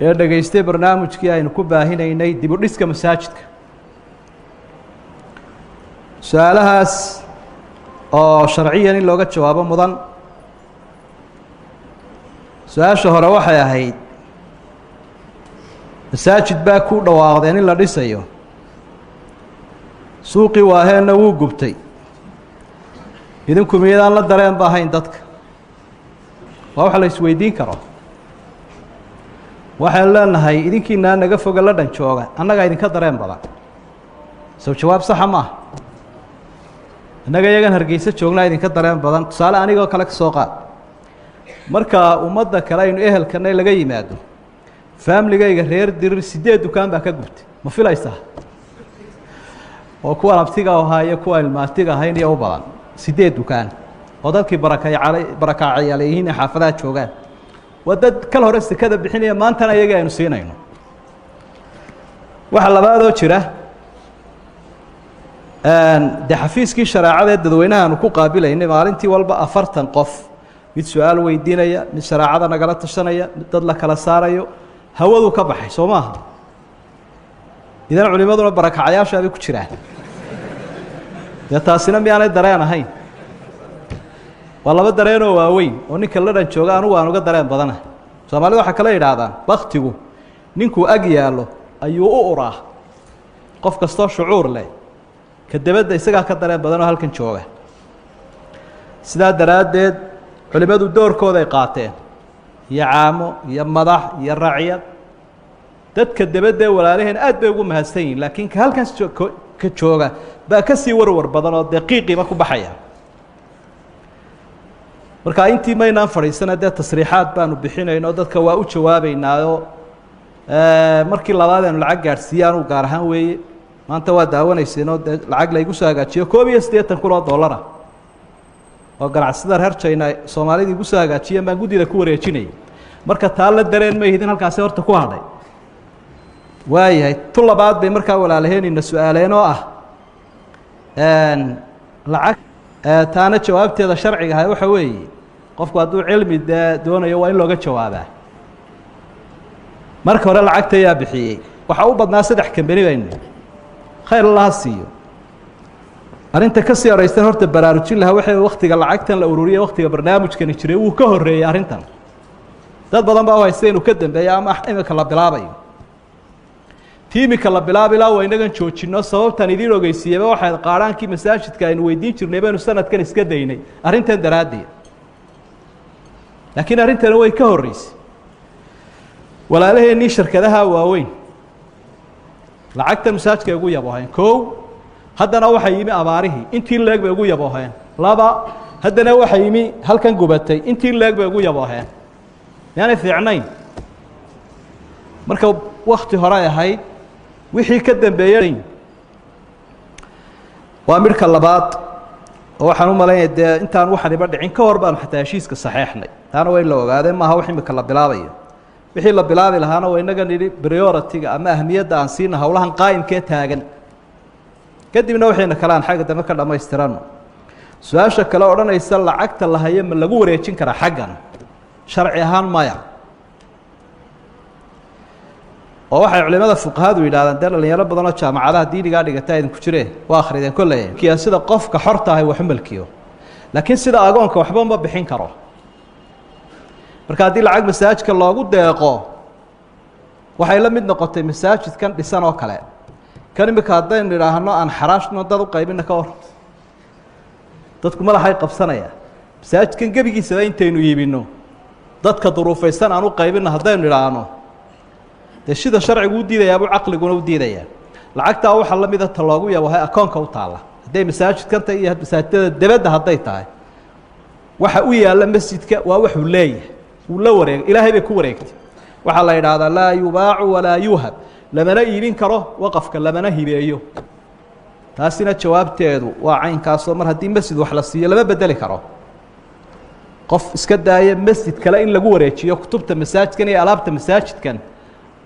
Ee dhegaystay barnaamijkii aynu ku baahinaynay dib u dhiska masaajidka. Su-aalahaas oo sharciyan in looga jawaabo mudan. Su-aasha hore waxay ahayd: masaajid baa ku dhawaaqdeen in la dhisayo, suuqii Waaheenna wuu gubtay, idinku miyadaan la dareen ba ahayn dadka? Waa wax la isweydiin karo. Waxaynu leenahay, idinkiinaa naga foga la dhan jooga, annagaa idinka dareen badan. Sow jawaab saxa maaha? Innaga iyagan Hargeysa joognaa idinka dareen badan. Tusaale, anigoo kale ka soo qaad. Marka ummadda kale aynu ehelkanay laga yimaado, faamligayga reer Dirir sideed dukaan baa ka gubtay. Ma filaysaa? Oo kuwan abtiga ahaa iyo kuwa ilmaatiga ahayn iyo u badan, sideed dukaan oo dadkii barakayal barakaacayaal yihiin ee xaafadaha joogaan. Waa dad kal hore sekada bixinaya, maantana iyaga aynu siinayno. Waxa labaadoo jira, dee xafiiskii shareecada ee dadweynaha aanu ku qaabilaynay maalintii walba 40 qof, mid su-aal weydiinaya, mid shareecada nagala tashanaya, mid dad la kala saarayo, hawaduu ka baxay, soo maaha? Idan culimaduna barakacayaashaa bay ku jiraan. Dee taasina miyaanay dareen ahayn? Waa laba dareenoo waaweyn oo ninka la dhan jooga anugu aan uga dareen badana. Soomaalida waxaa kale yidhaahdaan, baktigu ninkuu ag yaallo ayuu u uraa. Qof kastoo shucuur leh, ka debadda isagaa ka dareen badan oo halkan jooga. Sidaa daraaddeed culimmadu doorkooday qaateen, iyo caamo iyo madax iyo racyad. Dadka debadda ee walaalaheen aad bay ugu mahadsan yihin, laakiin ka halkan ka jooga baa ka sii warwar badan oo dee qiiqiiba ku baxaya. Marka intii maynaan fadhiisana, dee tasriixaad baanu bixinayno, dadka waa u jawaabeynaayo. Markii labaad aynu lacag gaadhsiiye anuu gaar ahaan weeye, maanta waa daawanayseeno, dee lacag laygu soo hagaajiyo 81,000 oo dollara oo ganacsada reer China Soomaalida igu soo hagaajiyeen baan guddida ku wareejinayay. Marka taa la dareen mayhidin, halkaasi horta ku hadhay. Waayahay, tu labaad bay markaa walaalaheenina su-aaleen oo ah lacag. Taana jawaabteeda sharciga ahay waxa weeye, qofku hadduu cilmi dee doonayo, waa in looga jawaabaa. Marka hore lacagta ayaa bixiyey? Waxaa u badnaa saddex kambeni baynu, khayr Allaha siiyo. Arrinta ka sii horeysan horta baraarujin lahaa waxay, waktiga lacagtan la ururiyey, waktiga barnaamijkani jiray, wuu ka horreeyey arrintan. Dad badan baa u haysta inuu ka dambeeyo ama imika la bilaabayo. Tii imika la bilaabi laa waa inagan joojino. Sababtan idiin ogeysiiyeyba waxay, qaadhaankii masaajidka aynu weydiin jirnay baynu sanadkan iska daynay arrintan daraaddeed, laakiin arrintani way ka horreysay. Walaalaheennii shirkadaha waaweyn lacagtan masaajidka ay ugu yabooheen. Kow, haddana waxaa yimi abaarihii, intii leeg bay ugu yabooheen. Laba, haddana waxaa yimi halkan gubatay, intii leeg bay ugu yabooheen. Miyaanay fiicnayn? Marka wakti hore ahayd, wixii ka dambeeyey waa midhka labaad. Oo waxaan u malaynaya, dee intaan waxaniba dhicin ka hor baanu xataa heshiiska saxeexnay. Taana waa in la ogaadee, maaha wax imika la bilaabayo. Wixii la bilaabi lahaana waa inaga nidhi priority-ga ama ahmiyadda aan siina howlahan qaa'imkee taagan, kadibna waxayna kale aan xagga dambe ka dhammaystirano. Su-aasha kale odhanaysa, lacagta la hayo ma lagu wareejin karaa xaggan? Sharci ahaan maya. Oo waxay culimada fuqahadu yidhahdaan, dee dhalinyaro badan oo jaamacadaha diinigaa dhigata idinku jireen, waa akrideen kolley, kiya sida qofka xorta ahay waxu malkiyo, laakiin sida agoonka waxba ma bixin karo. Marka haddii lacag masaajidka loogu deeqo, waxay la mid noqotay masaajidkan dhisan oo kale. Kan imika haddaynu idhaahno aan xaraashno, dad u qaybina, ka hor dadku madaxay qabsanayaan. Masaajidkan gebigiisaba intaynu iibino, dadka duruufaysan aan u qaybino haddaynu idhaahno, dee sida sharcigu u diidayaabuu caqliguna u diidayaa. Lacagtaa waxaa la mida ta loogu yabohay akoonka u taalla, hadday masaajidkan tahay iyo masaajidada debadda hadday tahay. Waxa u yaalla masjidka waa waxuu leeyahay, wuu la wareegay, Ilaahay bay ku wareegtay. Waxaa la yidhaahdaa laa yubaacu walaa yuhab, lamana iibin karo waqafka, lamana hibeeyo. Taasina jawaabteedu waa caynkaasoo mar haddii masjid wax la siiyo, lama bedeli karo. Qof iska daaya masjid kale in lagu wareejiyo. Kutubta masaajidkan iyo alaabta masaajidkan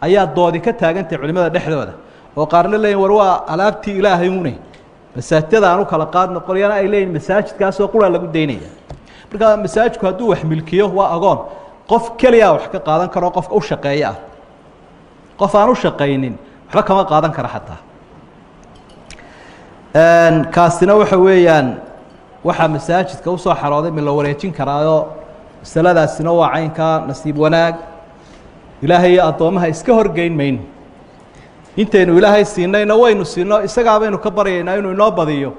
ayaa doodi ka taagantahay culimada dhexdooda, oo qaarna leeyihin, war waa alaabtii Ilaahay une, masaajidada aan u kala qaadno, qolyana ay leeyihin masaajidkaasoo qura lagu daynaya. Marka masaajidku hadduu wax milkiyo, waa agoon, qof keliyaa wax ka qaadan karo, qofka u shaqeeya ah. Qof aan u shaqaynin waxba kama qaadan kara xataa. Kaasina waxa weeyaan waxaa masaajidka usoo xarooday ma la wareejin karaayo? Masaladaasina waa caynkaa. Nasiib wanaag, Ilaahay iyo addoommaha iska horgeyn mayno. Intaynu Ilaahay siinayna waynu siino, isagaa baynu ka baryaynaa inuu inoo badiyo.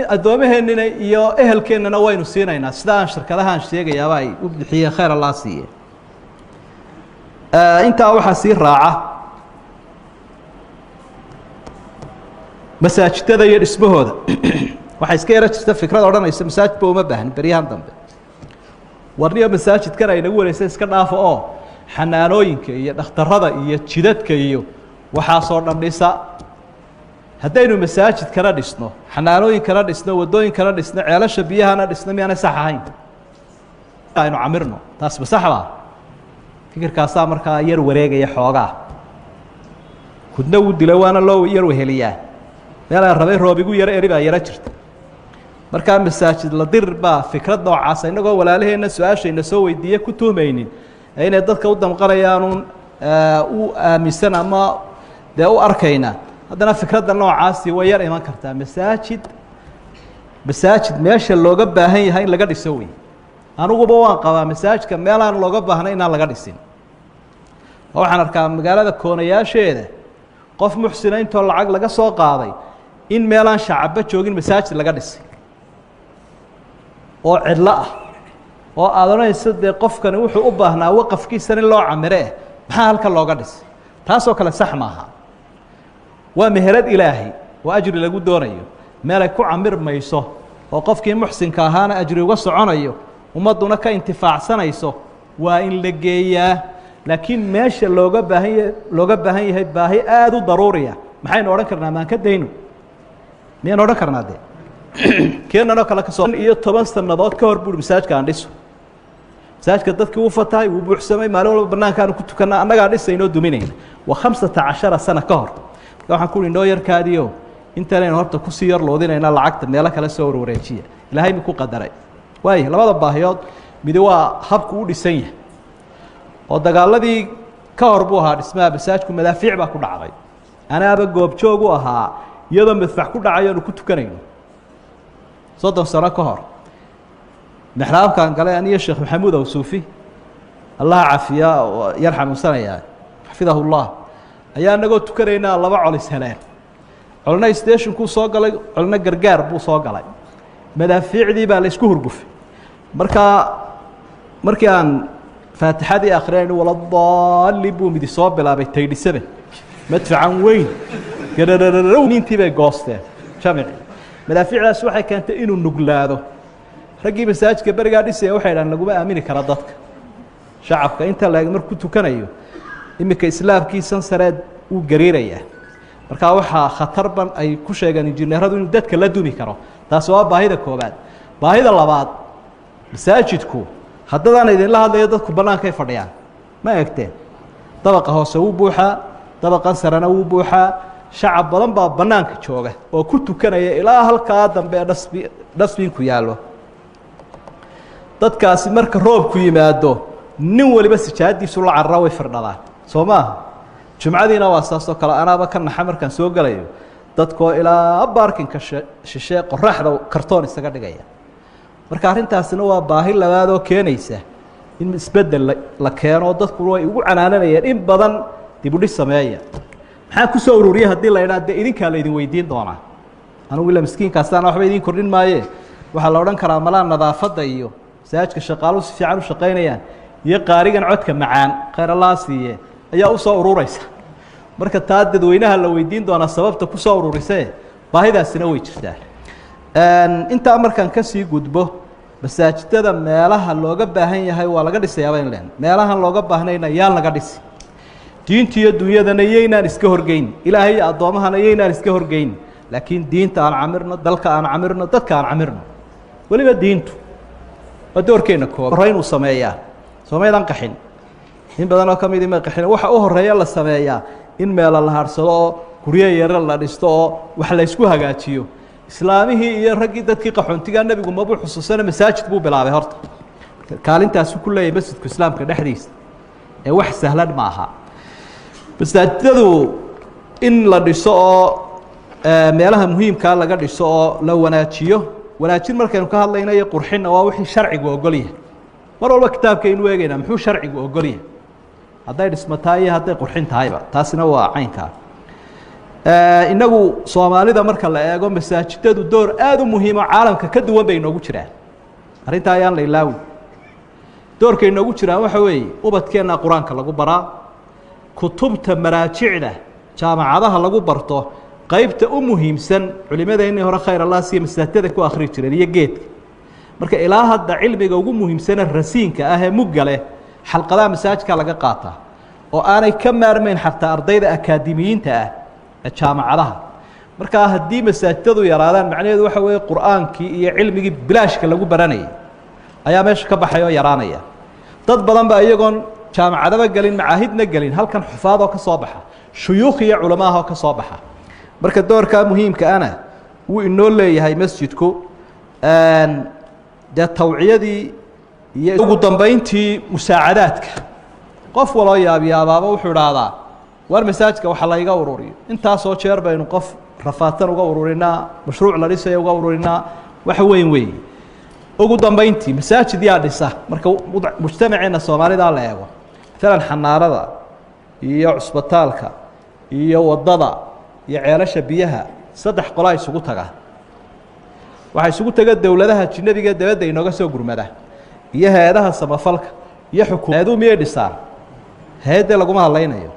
Addoomaheennina iyo ehelkeennana waynu siinaynaa, sida aan shirkadahaan sheegayaaba ay u bixiyeen, khayr Allaa siiye. Intaa waxaa sii raaca masaajidada iyo dhismahooda. Waxaa iska yaro jirta fikrad odhanaysa masaajidba uma baahnin beryahan dambe. Warniyo masaajidkan ay nagu wareysa iska dhaafo oo xanaanooyinka iyo dhakhtarada iyo jidadka iyo waxaasoo dhan dhisa. Haddaynu masaajidkana dhisno, xanaanooyinkana dhisno, waddooyinkana dhisno, ceelasha biyahana dhisno, miyaanay sax ahayn aynu camirno? Taas ma sax baa? Fikirkaasaa markaa yar wareegaya xoogaa, hudna wuu dilay, waana loo yar weheliyaa. Meelaan rabay roob igu yaro eri baa yaro jirta. Markaa masaajid la dir baa fikrad noocaasa, innagoo walaalaheenna su-aashayna soo weydiiye ku tuhmaynin ee inay dadka u damqanayaanuun u aaminsan ama dee u arkayna, haddana fikradda noocaasi way yar iman kartaa. Masaajid meesha looga baahan yahay in laga dhiso wey. Aniguba waan qabaa masaajidka meelaan looga baahnay inaan laga dhisin. Oo waxaan arkaa magaalada koonayaasheeda qof muxsina intoo lacag laga soo qaaday in meelaan shacabba joogin masaajid laga dhisay oo cidlo ah, oo aada odhanayso dee qofkani wuxuu u baahnaa waqafkiisan in loo camire, eh, maxaa halkan looga dhisay? Taasoo kale sax maaha. Waa meherad Ilaahay oo ajri lagu doonayo. Meelay ku camirmayso oo qofkii muxsinka ahaana ajri uga soconayo, ummadduna ka intifaacsanayso, waa in la geeyaa. Laakiin meesha looga baahan ya looga baahan yahay, baahi aada u daruuriya, maxaynu odhan karnaa? Maan ka dayno miyaynu odhan karnaa? De keenanoo kale kasoo iyo 10 sannadood ka hor buuri masaajidka aan dhiso. Masaajidka dadkii wuu fatahay, wuu buuxsamay, maalin walba banaankaanu ku tukanaa, annagaa dhisaynoo duminayna. Waa 15 sana ka hor. Marka waxaan ku uhi noo yarkaadiyo intanaynu horta kusii yar loodinayna lacagta meelo kale soo warwareejiya. Ilaahay mi ku qadaray waayo. Labada baahiyood midi waa habku u dhisan yahay, oo dagaaladii ka hor buu ahaa dhismaha masaajidku, madaafiic baa ku dhacday. Anaaba goobjoog u ahaa iyadoo madfac ku dhacayo aanu ku tukanayno 30 sano ka hor. Mixraabkaan galay aniyo Sheekh Maxamuud Awsuufi, Allaha cafiya, yar xanuunsanayaa, xafidahu llah, ayaa anagoo tukanaynaa laba col is heleen. Colna stationkuu soo galay, colna Gargaar buu soo galay. Madaafiicdii baa la isku hurgufay. Markaa markii aan faatixadii akrinayno, waladaalli buu midi soo bilaabay taydhisabe, madfacan weyn garararanintii bay goosteen jamici. Madaafiicdaas waxay keentay inuu nuglaado. Raggii masaajidka berigaa dhisaya waxay dhahan laguma aamini kara dadka shacabka inta laeg markuu tukanayo. Iminka islaamkiisan sareed wuu gariirayaa. Markaa waxaa khatar ban ay ku sheegeen injineeradu inuu dadka la dumi karo. Taasi waa baahida koobaad. Baahida labaad, masaajidku haddadaan idinla hadlayo dadku bannaankay fadhiyaan, ma eegteen? Dabaqa hoose wuu buuxaa, dabaqan sarena wuu buuxaa. Shacab badan baa bannaanka jooga oo ku tukanaya ilaa halkaa dambe ee dhasbi dhasbinku yaallo. Dadkaasi marka roobku yimaado, nin waliba sijaadiisu la carara, way firdhadaan, soo maaha? Jumcadiina waa saas oo kale. Anaaba ka naxa markaan soo gelayo dadkoo ilaa baarkinka shishee qoraxda kartoon isaga dhigaya. Marka arrintaasina waa baahi labaad oo keenaysa in isbeddel la keeno. Dadku way ugu canaananayeen in badan dibudhis sameeya. Maxaa kusoo ururiyey haddii la idhaha? Dee idinkaa la idin weydiin doonaa. Anugu ila miskiinkaasaana waxba idiin kordhin maaye. Waxaa la odhan karaa malaa nadaafadda iyo masaajidka shaqaaluhu si fiican u shaqaynayaan iyo qaarigan codka macaan, khayr Allaha siiye, ayaa usoo urureysa. Marka taa dadweynaha la weydiin doonaa sababta kusoo ururise. Baahidaasina way jirtaa. Intaa markaan kasii gudbo, masaajidada meelaha looga baahan yahay waa laga dhisayaaba in len, meelahan looga baahnayna yaan laga dhisi. Diinta iyo dunyadana yaynaan iska horgeyn, Ilaahay iyo addoomahana yaynaan iska horgeyn, laakiin diinta aan camirno, dalka aan camirno, dadka aan camirno. Weliba diintu waa doorkeena koob hore inuu sameeyaa. Soomaydaan qaxin, in badan oo ka midi may qaxin. Waxa u horeeya la sameeyaa in meelo la hadhsado oo guryo yaro la dhisto oo wax la ysku hagaajiyo. Islaamihii iyo raggii dadkii qaxoontigaa nebigu mabuu xusuusana, masaajid buu bilaabay horta. Kaalintaasu ku leeyahay masjidku islaamka dhexdiisa ee wax sahlan ma aha. Masaajidadu in la dhiso oo meelaha muhiimkaa laga dhiso oo la wanaajiyo. Wanaajin markaynu ka hadlayno iyo qurxinna waa wixii sharcigu ogol yahay. Mar walba kitaabkaynu eegeynaa muxuu sharcigu ogol yahay, hadday dhismo tahay iyo hadday qurxin tahayba, taasina waa caynkaa. Inagu Soomaalida marka la eego, masaajidadu door aada u muhiimo caalamka ka duwan bay inoogu jiraan. Arrintaa ayaan la ilaawin. Doorkay inoogu jiraan waxa weeye, ubadkeenna Qur-aanka lagu baraa, kutubta maraajicda jaamacadaha lagu barto qeybta u muhiimsan culimadeennii hore, khayr Allah siya, masaajidada ku akhri jireen iyo geedka. Marka ilaa hadda cilmiga ugu muhiimsane rasiinka ah ee mugga leh xalqadaha masaajidka laga qaataa, oo aanay ka maarmeyn xataa ardayda akaademiyiinta ah ee jaamacadaha. Markaa haddii masaajidadu yaraadaan, macnaheedu waxa weeye qur-aankii iyo cilmigii bilaashka lagu baranayay ayaa meesha ka baxay oo yaraanaya. Dad badan baa iyagoon jaamacadaba gelin, macaahidna gelin, halkan xufaadoo ka soo baxa, shuyuukh iyo culamaahoo ka soo baxa. Marka doorkaa muhiimka ana wuu inoo leeyahay masjidku. Dee tawciyadii iyo ugu dambeyntii musaacadaadka, qof waloo yaabyaabaaba wuxuu idhaahdaa, war masaajidka waxa layga ururiyo. Intaasoo jeer baynu qof rafaadsan uga ururinaa, mashruuc la dhisaya uga ururinaa, waxa weyn weeye. Ugu dambeyntii, masaajid yaa dhisa? Marka mujtamaceena Soomaalida la eego, maalan xanaanada iyo cusbitaalka iyo waddada iyo ceelasha biyaha, saddex qolaa isugu taga. Waxaa isugu taga dowladaha jinabiga dabadda inooga soo gurmada iyo hay-adaha samafalka iyo xukuumaduu. Miyay dhisaan? Hay-addee laguma hadlaynayo,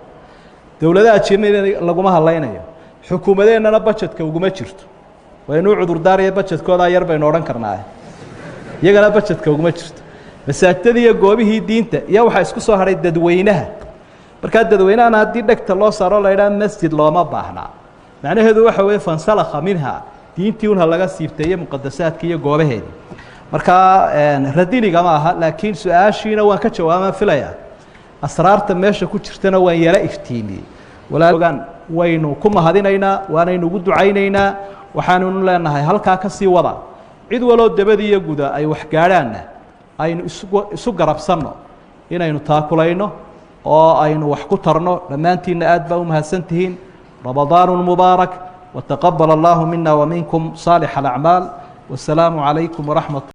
dowladaha jinabiga laguma hadlaynayo, xukuumadeennana bajedka uguma jirto. Waynuu cudurdaaraya, bajedkoodaa yar baynu odhan karnaa, iyagana bajedka uguma jirto. Masaajidadii iyo goobihii diinta iyo waxaa isku soo hadhay dadweynaha. Markaa dadweynahana haddii dhegta loo saaro la idhaha masjid looma baahnaa, macnaheedu waxa weeye fansalakha minha, diintii unha laga siibteeye muqadasaadkii iyo goobaheedii. Markaa radiniga ma aha, laakiin su-aashiina waan ka jawaabaan filaya, asraarta meesha ku jirtana waan yala iftiimiyey. Walaagaan waynu ku mahadinaynaa, waanaynu ugu ducaynaynaa, waxaanunu leenahay halkaa ka sii wada. Cid waloo dabadi iyo guda ay wax gaadhaanna aynu isu garabsanno inaynu taakulayno oo aynu wax ku tarno. Dhammaantiinna aad baa u mahadsan tihiin. Ramadaanu mubaarak, wataqabal allahu mina waminkum saalix alacmaal. Wasalaamu calaykum waraxmat.